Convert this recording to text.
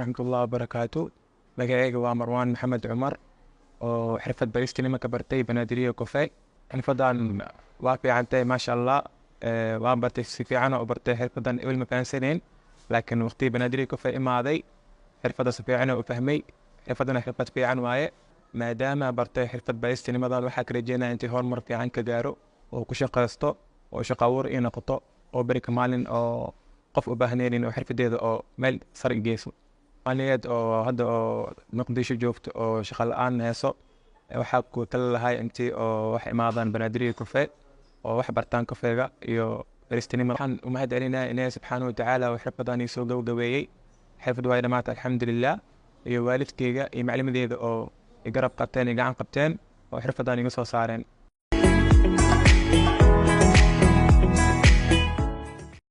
Waraxmatullahi wabarakaatu. Magacayga waa Marwaan Maxamed Cumar oo xirfad baristinimo ka bartay Banaadiriya Coffee. Xirfadan waa fiicantahay, maasha Allah. Waan bartay, si fiican oo u bartay xirfadan. Ebel ma fahansaneen, laakiin waqtigii Banaadiriya Coffee imaaday xirfadda si fiican oo u fahmay. Xirfadana xirfad fiican waaye. Maadaama bartay xirfad baristinimadan, waxaa ka rajeynaya intii horumar fiican ka gaaro oo ku shaqaysto oo shaqo abuur ii noqoto oo berika maalin oo qof u baahneenin oo xirfadeeda oo meel sare geyso. Maaliyeed oo hadda oo Muqdisho joogto oo shaqo la-aan heeso, waxaa ku tali lahay intii oo wax imaadaan Banaadiriya Coffee oo wax bartaan kafeega iyo baristinimada. Waxaan u mahad celinaya Ilaahay subxaana watacaala oo xirfadan ii soo gabagabeeyey. Xirfad waay dhamaata, alxamdulilah, iyo waalidkeyga iyo maclimadeeda oo i garab qabteen, i gacan qabteen oo xirfadan iga soo saareen.